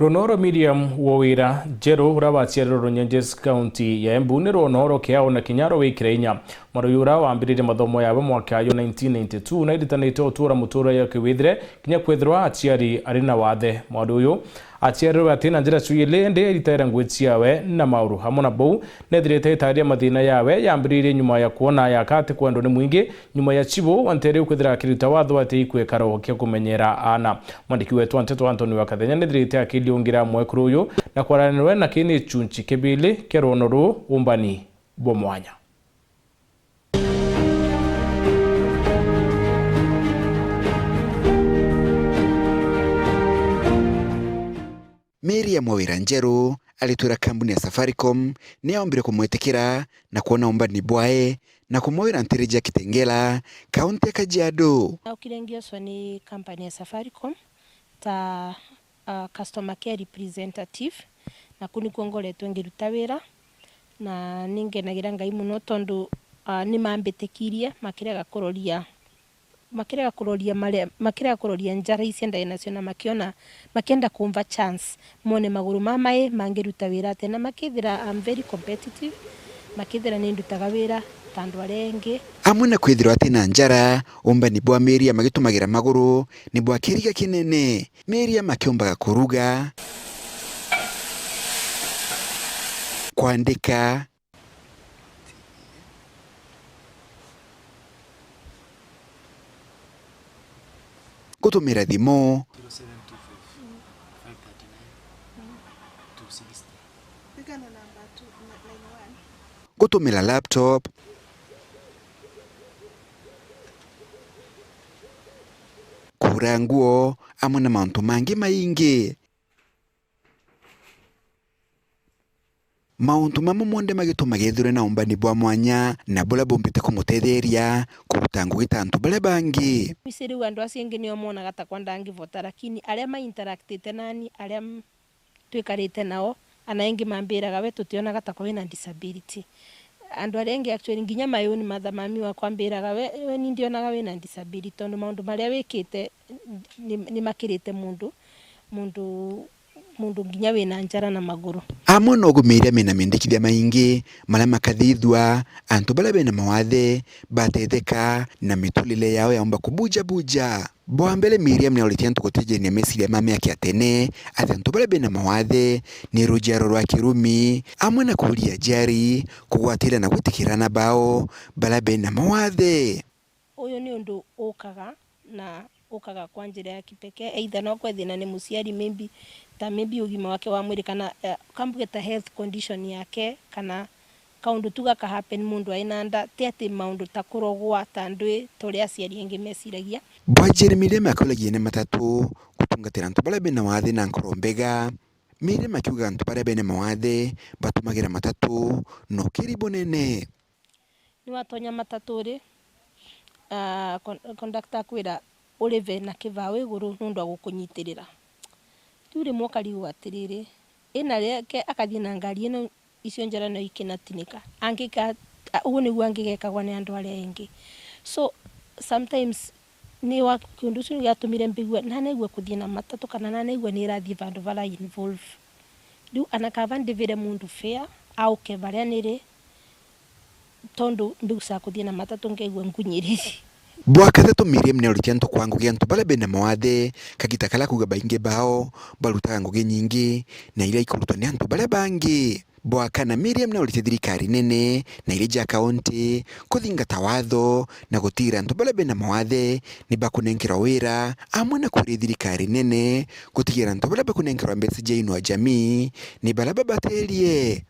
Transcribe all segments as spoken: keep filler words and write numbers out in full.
Rwono rwa Miriam Wawira Njeru, uria waciarirwe Runyenjes, kaunti ya Embu, ni rwono rwa kiao na kinya rwa gwikira inya. Mwarui uria wambiririe mathomo yawe mwaka yo nineteen ninety-two, na iritanite utura mutura ya kiwithire kinya kwithirwa aciari ari na wathe. Mwarui uyu aciarirwe atina njira cwili, indi eritaira ngugi ciawe na mauru. Amwe na bau, nethirite itaria mathina yawe yambiririe nyuma ya kwona yaka ati kwendwa ni mwingi, nyuma ya Chibu wa Ntere kwithira akirita watho ati ikwikaro kia kumenyera aana. Mwandiki wetu wa nteto Anthony wa Kathenya nethirite akiliungira mwekuru uyu na kwaranirwe na kini chunchi kibili kia rwono ruu umbani bwa mwanya. Miriam Wawira Njeru aritwira kambuni ya Safaricom ni yaombire kumwitikira na kwona umbani bwae na kumwawira ntere ja Kitengela, kaunti ya Kajiado. Naukire ngiocwa ni kampani ya Safaricom ta, ah, customer care representative, na kuu nikuo ngoretwe ngiruta wira, na ningenagira Ngai mono tondu, ah, nimambitikirie makirega kuroria makirega kuroria mare-, makirega kuroria njara icia ndai nacio, na makiona, makienda kumva chance mone maguru ma mai mangiruta wira atia, na makithira I'm very competitive, makithira nindutaga wira ta andu aria engi. Amwe na kwithirwa atina njara, umbani bwa Miriam agitumagira maguru ni bwa kiriga kinene. Miriam akiumbaga kuruga, kwandika, gutumira thimu, gutumira laptop, kuura nguo, amwe na mauntu mangi maingi. Mauntu mamwe monthe magitumaga ethirwe na umbani bwa mwanya na buria bumbite kumutetheria kuruta ngugi ta antu baria bangi. Isi riu andu acio engi nio monaga takwa ndangivota, lakini aria ma interactite nani, aria m-, twikarite nao, ana engi mambiraga, "We tutionaga takwa wina disability." Andu aria engi actually, nginya mayuni matha mami wakwa ambiraga, "We, we ni ndionaga wina disability, tondu maundu maria wikite ni, ni makirite mundu, mundu mundu nginya wina njara na maguru." Amwe no gumiria mena mendekithia maingi maria makathithua antu baria bena mawathe batetheka na miturire yao yaumba kubujabuja. Bwa mbere, Miriam niauritie antu gutijania meciria ma miaka ya tene ati antu baria bena mawathe ni rujiaro rwa kirumi, amwe na kuuria aciari kugwatira na gwitikira aana bao baria bena mawathe. Uyu ni undu ukaga na ukaga kwa njira ya kipekee, either no kwe thina ni muciari, maybe, ta maybe ugima wake wa mwiri, kana, eh, kambuge ta health condition yake, kana kaundu tu gaka happen mundu ai na nda, ti ati maundu ta kurogwa, ta ndwi, ta uria aciari engi meciragia. Bwa Jeremy Rema akiuragia ni matatu gutungatira antu baria bena wathe na nkoro mbega. Miriam akiuga antu baria bena mawathe batumagira matatu na ukiri bunene. Niwatonya matatu ri, ah, con-, conductor akwira, "Urive na kivao iguru nundu wa gukunyitirira." Riu rimwe ukarigwa atiriri, ina riake akathii na ngari ino, icio njara no ikinatinika. Angika, a-, uu niguo angigekagwa ni andu aria engi. So, sometimes, ni wa, kiundu kiu giatumire mbigua, nanaigua kuthii na matatu kana nanaigua ni irathii vandu vara involve. Riu ana kaba ndivire mundu fare, auke varia niri, tondu mbigucaga kuthii na matatu nkaigua ngunyiriri. Bwa kathatu, Miriam niauritie antu kwa ngugi antu baria bena mawathe, kagita karia akuuga baingi bao barutaga ngugi nyingi na iria ikurutwa ni antu baria bangi. Bwa kana, Miriam niauritie thirikari nene na iria ja kaunti kuthingata watho na gutigira antu baria bena mawathe ni bakunenkerwa wira, amwe na kuuria thirikari nene gutigira antu baria bakunenkerwa mbeca ja Inua Jamii ni baria babaterie.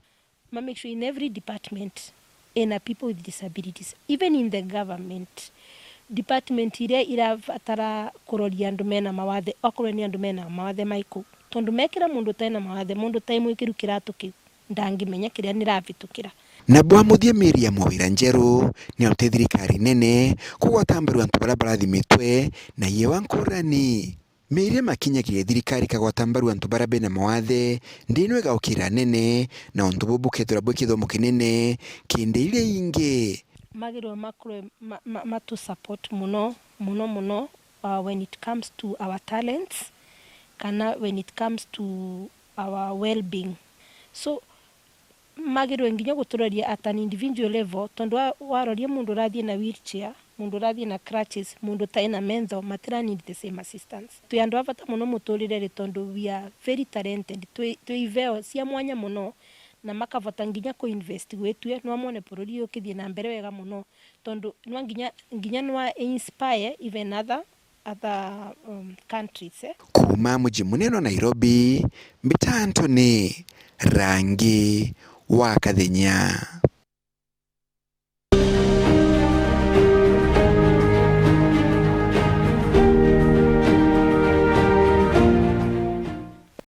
Ma make sure in every department ina people with disabilities, even in the government, department iria irabatara kuroria andu mena mawathe, okorwo ni andu mena mawathe maiku, tondu mekira mundu utai na mawathe, mundu utai mwikiru kiratu kiu, ndangimenya kiria niravitukira. Na bwa muthia, Miriam Wawira Njeru niauritie thirikari nene kugwata mbaru antu baria barathimitwe na iewa nkurani. Miriam akinyagiria thirikari kagwata mbaru antu baria bena mawathe, ndino igaukira anene, na untu buu bukethirwa bwi kithomo kinene kindi iria ingi. Magirwa makorwe ma, ma, matu support muno, muno, muno, uh, when it comes to our talents, kana when it comes to our well-being. So, magirwe nginya gutureria at an individual level, tondu wa-, waroria mundu urathie na wheelchair, mundu urathie na crutches, mundu utai na mentho, matira need the same assistance. Twi andu a bata muno muturireri, tondu we are very talented, twi, twi iveo cia mwanya muno, na makavota nginya ku invest gwitue, nwa mwone bururi ukithie na mbere wega muno, tondu nwa nginya, nginya nwa inspire even other, other, um, countries, eh. Kuuma muji munene wa Nairobi, mbita Anthony Rangi wa Kathenya.